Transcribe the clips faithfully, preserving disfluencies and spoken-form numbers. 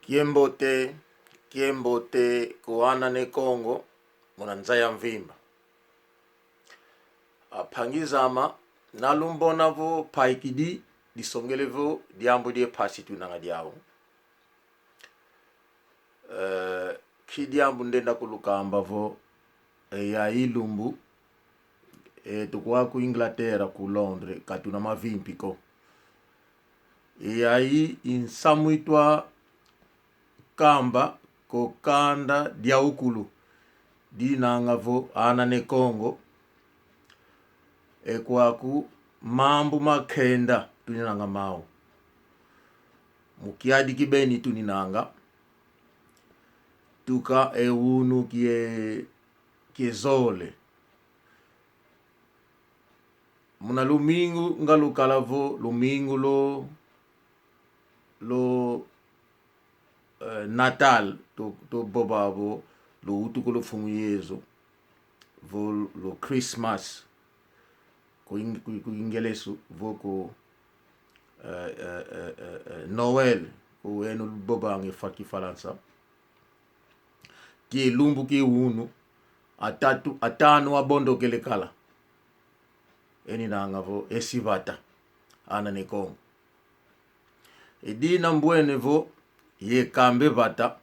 Kiambote, kiambote kwa ana ne Kongo, muna nza ya mvimba. Ampangi zame, nalumbona vo mpaikidi, disongele vo diambu dia mpasi twinanga diau. Eh, ki diambu ndenda kulukamba vo, eh, yayi lumbu, eh, tukwa ku Inglaterra, ku Londres, ka tuna mavimpi ko. Eh, yayi i nsamu itwa kamba ko kanda diaukulu, dinanga vo ana ne Kongo, eh, kwaku mambu ma kenda tuninanga mau. Mu kiadi kibeni tuninanga, tuka e unu kie, kie zole. Muna lumingu nga lukala vo lumingu lo, lo, eh, Natal, tu, tuvova vo luwutuku lwa Mfumu Yezu, vo lo Christmas, ku ing-, ku, ku Ingelesu, vo ku, eh, eh, eh, eh, eh, Noël, ku eno luvovanga e fa Kifalansa. Ki lumbu ki unu, atatu, atanu abondokele kala. Eninanga vo esi vata, ana ne Kongo. E dina mbwene vo yakambe vata,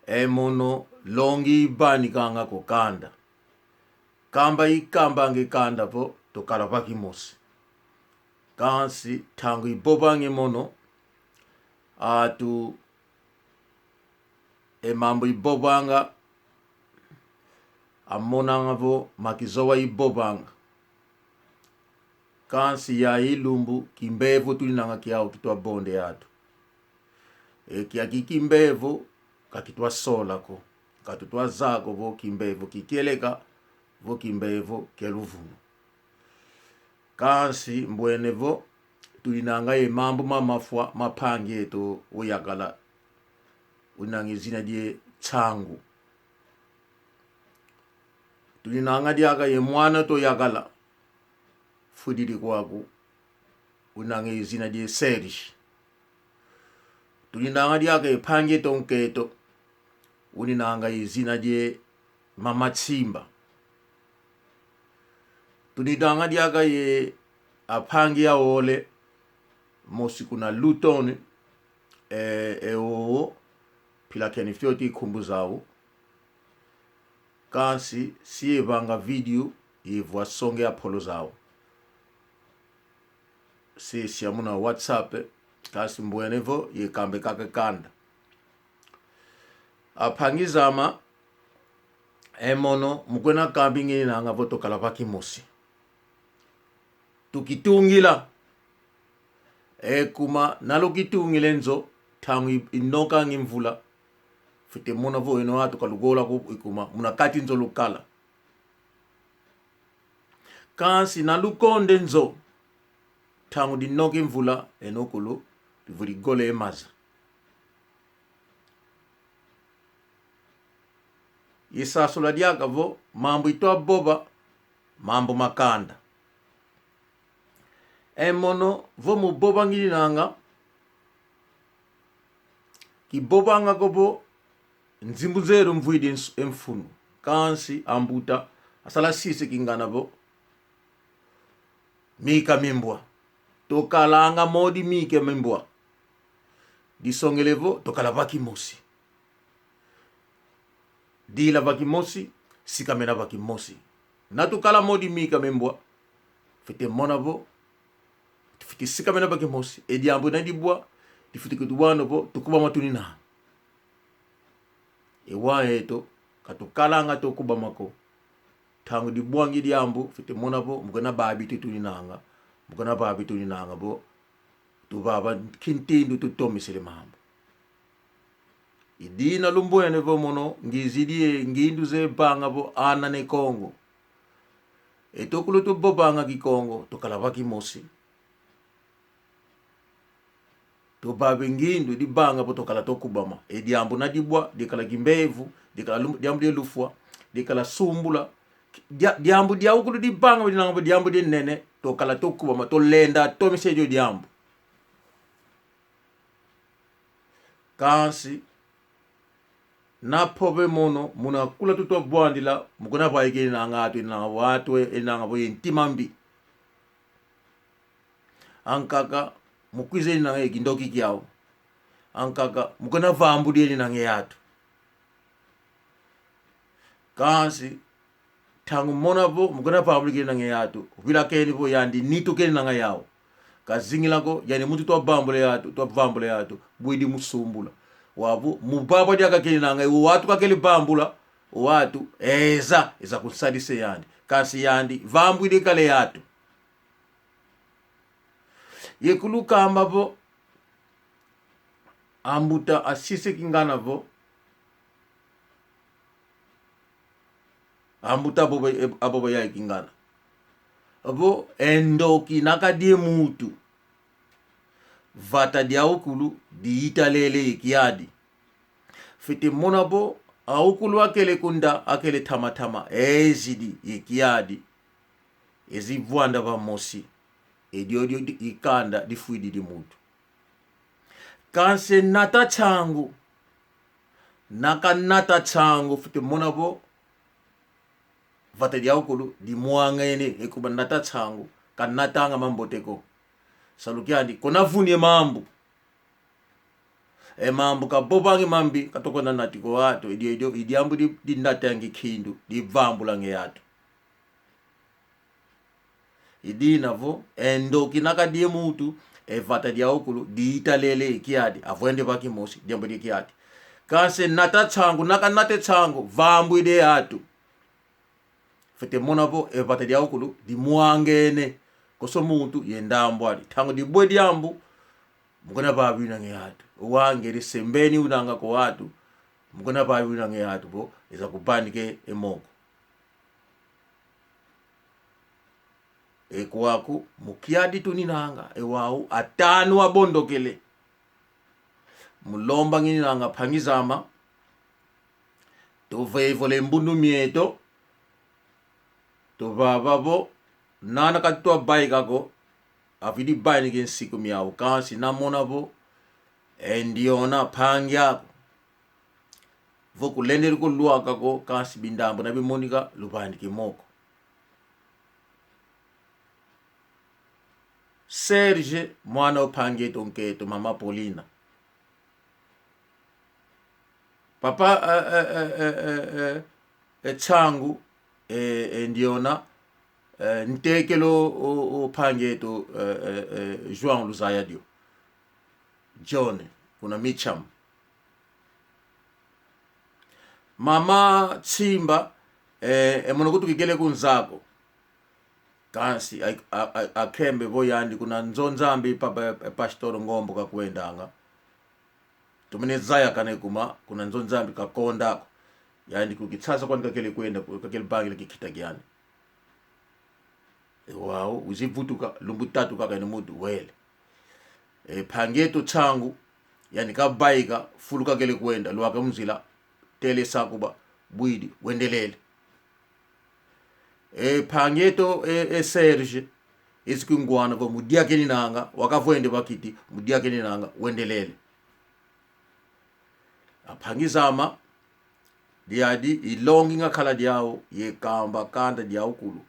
e mono longi ivanikanga ko kanda. Kamba ikambanga e kanda vo tukala va kimosi. Kansi ntangu ivovanga e mono, atu e mambu ivovanga, amonanga vo makizowa ivovanga. Kansi yayi lumbu kimbevo tuninanga kiau kitwa vonda e atu. E kiaki kimbevo ka kitwa sola ko. Ka tutwa zaya ko vo kimbevo kikieleka, vo kimbevo kia luvunu. Kansi mbwene vo tuninanga ye mambu ma mafwa ma mpangi eto oyakala, unanga e zina die Nsangu. Tuninanga diaka ye mwana eto oyakala, fwididi kwaku, unanga e zina die Serge. Tuninanga diaka ye mpangi eto nkento, uninanga e zina die Mama Tsimba. Tuninanga diaka ye ampangi awole, mosi kuna Luton, e, e owo, mpila keni fioti nkumbu zau. Kansi si yevanga video, yevwa songe apolo zau. Si sia muna WhatsApp, kansi mbwene vo yakambe kaka kanda. Ampangi zame, e mono mu kwenda kambi ngininanga vo tukala va kimosi. Tukitungila. E kuma, na lukitungila e nzo, ntangu i-, inokanga e mvula, fwete mona vo eno atu ka lugola ko, e kuma, muna kati nzo lukala. Kansi na lukonda e nzo, ntangu dinoka e mvula, eno kulu, livuli gola e maza. Isasula diaka vo mambu itwa vova, mambu ma kanda. E mono vo mu vova ngininanga, kivovanga ko vo nzimbu zelu mvwidi ns-, e mfunu. Kansi ambuta asala sisi kingana vo mika mimbwa. Tukalanga modi mika mimbwa. Disongele vo tukala va kimosi. Dila va kimosi, sikamena va kimosi. Na tukala modi mika mimbwa, fwete mona vo, fwete sikamena va kimosi. E diambu na dibwa, difwete kutuwana vo tukubama tunina. E wau eto, ka tukalanga tukubama ko. Ntangu dibwanga e diambu, fwete mona vo, mu kena babi tu tuninanga, mu kena babi tuninanga vo, tuvava kintindu tutomesele mambu. I dina lumbwene vo mono, ngizidi e ngindu zevanga vo ana ne Kongo. Eto kulu tuvovanga Kikongo, tukala va kimosi. Tuvava e ngindu divanga vo tukala tukubama. E diambu na dibwa, dikala kimbevo, dikala lum-, diambu dia lufwa, dikala sumbula. Dia-, diambu diaukulu divanga vo dinanga vo diambu dinene, tukala tukubama, tulenda, tomesa dio diambu. Kansi, na mpove mono, muna kula tutwa vwandila, mu kuna vaikila enanga atu, enanga vo atu, enanga vo ye ntima mbi. Ankaka, mu kwiza enanga ye kindoki kiau. Ankaka, mu kuna vambudi enanga ye atu. Kansi, ntangu mona vo, mu kuna vambudi enanga ye atu, vilakeni vo yandi nitu kena enanga yau. Kazingila ko, yandi muntu twa vambula ye atu, twa vambula ye atu, bwidi musumbula. Wau vo, mu vava diaka kena enanga, o atu kakele vambula, o atu, eza, eza kunsadisa yandi. Kansi yandi, vambwidi kala ye atu. Ye kulukamba vo, ambuta asise kingana vo, ambuta avo ba, avo bayai kingana. Vo e ndoki na kadie mutu. Vata diaukulu diitalele ye kiadi. Fwete mona vo, aukulu akele kunda, akele tama tama, ezidi ye kiadi. Ezi vwanda vamosi. Ediodio di, ikanda difwidi di mutu. Kansi nata nsangu. Na kanata nsangu, fwete mona vo, vata diaukulu dimwangene, e kuma nata nsangu, kanatanga mambote ko. Salu kiandi, kuna vuni e mambu. E mambu kavovangi mambi, katoko nanati ko atu, edio, edio, i diambu di, dinatangi nkindu, divambulanga e atu. I dina vo, e ndoki na kadie mutu, e vata diaukulu, diitalele kiadi, avwende va kimosi, diambu di kiadi. Kansi nata nsangu, na kanata nsangu, vambwidi e atu. Fwete mona vo, e vata diaukulu, dimwangene, konso muntu, ye ndambu adi. Ntangu dibwe diambu, mu kuna vavwinanga e atu. Wangele sembeni unanga ko atu, mu kuna vavwinanga e atu vo, eza kuvanika e moko. E kwaku, mu kiadi tuninanga, e wau, atanu abondokele. Mu lomba ngininanga mpangi zame, tuvovola e mbundu mieto, tuvava vo, nana katwa vaika ko, avidi vainike nsiku miau, kansi na mona vo, e ndiona mpangi aku. Vo kulendele kulwaka ko, kansi bindambu na bimonika, luvainike moko. Serge, mwana o mpangi eto nkento, mama Paulina. Papa, eh, eh, eh, eh, eh, eh, eh, Tsangu, eh, eh, ndiona, eh, ntekelo o, o mpangi eto, eh, eh, eh, João Luzaya dio. John, kuna Micham. Mama Tsimba, eh, e mono kutu kikele kunzako. Kansi, a, a, a, akembe vo yandi kuna nzo Nzambi pa, pa, pa Pastor Ngombo kakwendanga. Tumene zaya kane kuma, kuna nzo Nzambi kakondako. Yandi ku Kinshasa kwani kakele kwenda, ku-, kakele vangila kikita kiani. E wau, wizi vutuka, lumbu tatu kaka ene muntu wele. E, mpangi eto Tsangu, yandi kavaika, fulu kakele kwenda, lwaka mu nzila, tele sakuba, bwidi, wendelele. E, mpangi eto, e, e Serge, ezi kungwana vo mu diaka eninanga, wakavwende va kiti, mu diaka eninanga, wendelele. A mpangi zame, diadi i longi ngakala diau, ye kamba kanda diaukulu.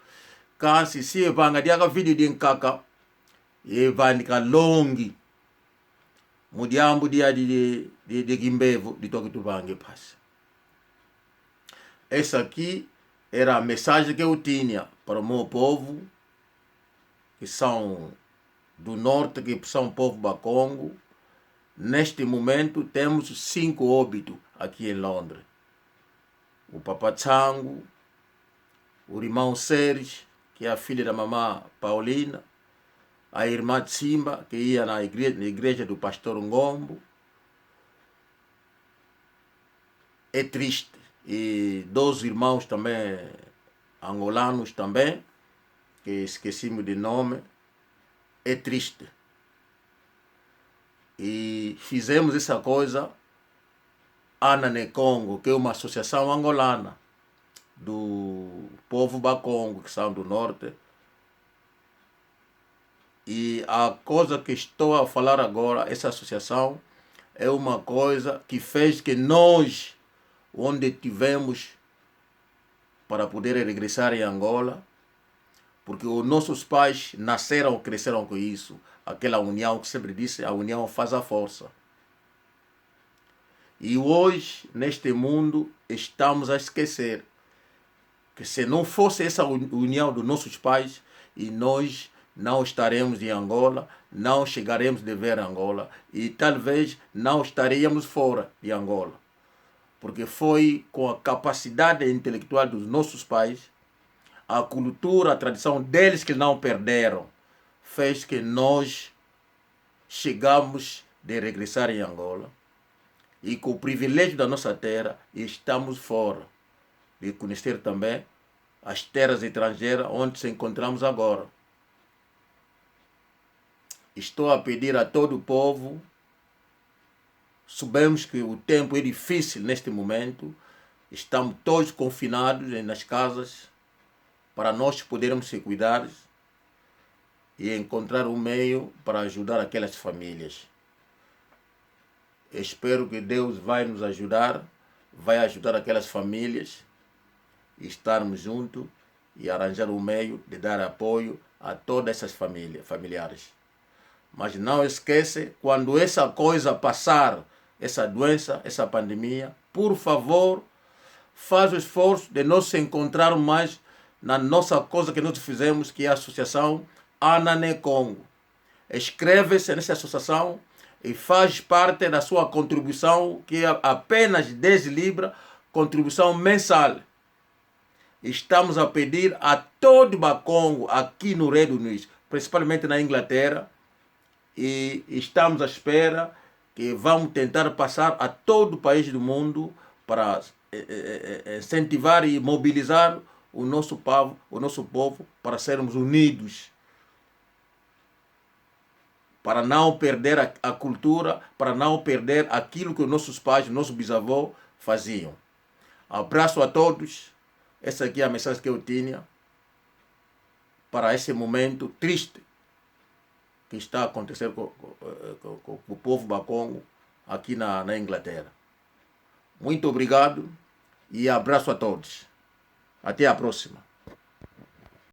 Kansi si evanga diaka video di nkaka, ye vanika longi. Mu diambu diadi di, di, di kimbevo, ditwa kutuvanga e mpasi. Essa aqui era a mensagem que eu tinha para o meu povo, que são do norte, que são povo Bakongo. Neste momento, temos cinco óbitos aqui em Londres. O Papa Tsangu, o irmão Sérgio, que é a filha da mamã Paulina, a irmã Tsimba, que ia na igreja, na igreja do pastor Ngombo. É triste. E dois irmãos também, angolanos também, que esqueci-me de nome. É triste. E fizemos essa coisa, Ana ne Congo, que é uma associação angolana do povo Bakongo, que são do norte. E a coisa que estou a falar agora, essa associação, é uma coisa que fez que nós, onde tivemos para poder regressar em Angola, porque os nossos pais nasceram, cresceram com isso, aquela união que sempre disse, a união faz a força. E hoje, neste mundo, estamos a esquecer que se não fosse essa uni-, união dos nossos pais, e nós não estaremos em Angola, não chegaremos de ver Angola, e talvez não estaríamos fora de Angola. Porque foi com a capacidade intelectual dos nossos pais, a cultura, a tradição deles que não perderam, fez que nós chegamos de regressar em Angola. E com o privilégio da nossa terra, estamos fora de conhecer também as terras estrangeiras onde se encontramos agora. Estou a pedir a todo o povo, sabemos que o tempo é difícil neste momento, estamos todos confinados nas casas, para nós podermos se cuidar e encontrar um meio para ajudar aquelas famílias. Espero que Deus vai nos ajudar, vai ajudar aquelas famílias e estarmos juntos e arranjar um meio de dar apoio a todas essas famílias, familiares. Mas não esquece, quando essa coisa passar, essa doença, essa pandemia, por favor, faz o esforço de nós se encontrar mais na nossa coisa que nós fizemos, que é a Associação Anané Congo. Inscreve-se nessa associação e faz parte da sua contribuição, que é apenas dez libra, contribuição mensal. Estamos a pedir a todo Bakongo aqui no Reino Unido, principalmente na Inglaterra, e estamos à espera que vamos tentar passar a todo o país do mundo para, eh, eh, eh, incentivar e mobilizar o nosso povo, o nosso povo para sermos unidos, para não perder a, a cultura, para não perder aquilo que os nossos pais, nossos bisavós faziam. Abraço a todos. Essa aqui é a mensagem que eu tinha para esse momento triste que está a acontecer com, com, com, com o povo Bakongo aqui na, na Inglaterra. Muito obrigado e abraço a todos. Até a próxima.